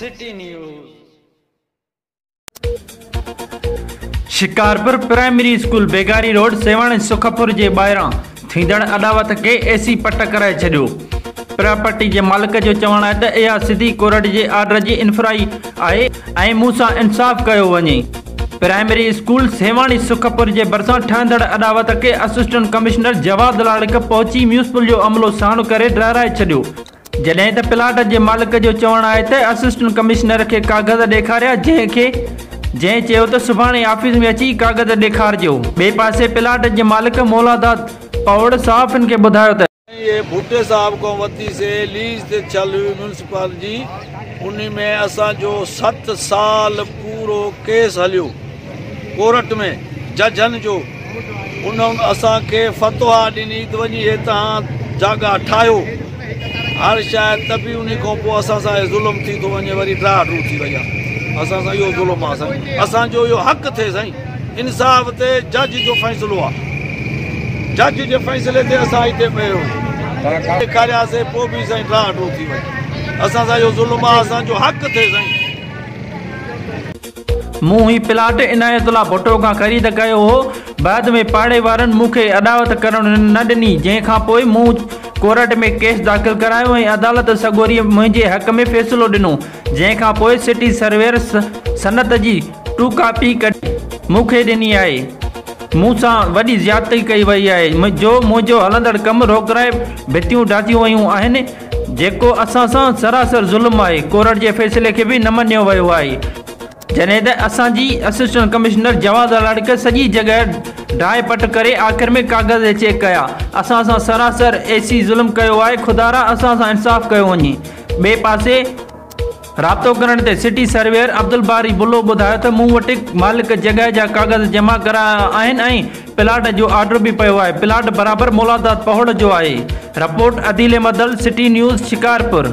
City news. Shikarpur primary school Begari road Sehwan Sukhpur جي ٻاهران ٿيندڙ اڏاوت کي اي سي پٽ ڪرائي ڇڏيو. پراپرٽي جي مالڪ جو چوڻ آهي ته اها سڌي ڪورٽ جي آرڊر جي انفرائي آهي ۽ مون سان انصاف ڪيو وڃي. پرائمري اسڪول سيوهڻ سکپور جي ڀرسان ٺهندڙ اڏاوت کي اسسٽنٽ ڪمشنر جواد لاڙڪ پهچي ميونسپل جو عملو ساڻ ڪري ڊهرائي ڇڏيو. جڏهن ته پلاٽ جي مالڪ جو چوڻ آهي ته اسسٽنٽ ڪمشنر کي ڪاغذ ڏيکاريا جنهن کي جنهن چيو ته سڀاڻي آفيس ۾ اچي ڪاغذ ڏيکارجو. ٻئي پاسي پلاٽ جي مالڪ مولاداد پوڙ صحافين کي ٻڌايو ته. اهي ڀٽي صاحب کان وتي سي ليز تي ٿيل هئي ميونسپال جي انهي ۾ اسان جو ست سال پورو ڪيس هليو ڪورٽ ۾ ججن جو انهن اسان کي فتويٰ ڏني ته وڃي هي توهان جاڳا ٺاهيو هر شيء ته به انهي کان پوء اسان سان هي ظلم ٿي ٿو وڃي وري ڊاهه ڊوهه ٿي وئي آهي اسان سان اهو ظلم آهي سائين اسان جو اهو حق ٿئي سائين انصاف تي جج جو فيصلو آهي جج جي فيصلي تي اسان هتي پيو ڏيکارياسي پوء به سائين ڊاهه ڊوهه ٿي وئي اسان سان اهو ظلم آهي اسان جو حق ٿئي سائين. مون هي پلاٽ عنايت الله ڀٽو کان خريد ڪيو هو، بعد ۾ پاڙي وارن مون کي اڏاوت ڪرڻ نه ڏني، جنهن کان پوء مون ڪورٽ ۾ ڪيس داخل ڪرايو ۽ عدالت سڳوريء منهنجي حق ۾ فيصلو ڏنو، جنهن کان پوء سٽي سرويئر سند جي ٽو ڪاپي ڪڍي مون کي ڏني آهي. مون سان وڏي زيادتي ڪئي وئي آهي جو منهنجو هلندڙ ڪم روڪرائي ڀتيون ڊاٿيون ويون آهن، جيڪو اسان سان سراسر ظلم آهي، ڪورٽ جي فيصلي کي به نه مڃيو ويو آهي، جڏهن ته اسان جي اسسٽنٽ ڪمشنر جواد لاڙڪ سڄي جڳهه ڊاهي پٽ ڪري آخر ۾ ڪاغذ چيڪ ڪيا، اسان سان سراسر اي سي ظلم ڪيو آهي، خدارا اسان سان انصاف ڪيو وڃي، ٻئي پاسي. رابطو ڪرڻ تي سٽي سرويئر عبدالباري بلو ٻڌايو ته مون وٽ مالڪ جڳهه جا ڪاغذ جمع ڪرايا آهن ۽ پلاٽ جو آرڊر به پيو آهي، پلاٽ برابر مولاداد پهوڙ جو آهي. Report, Adeel Ahmed Dal, city news, Shikarpur.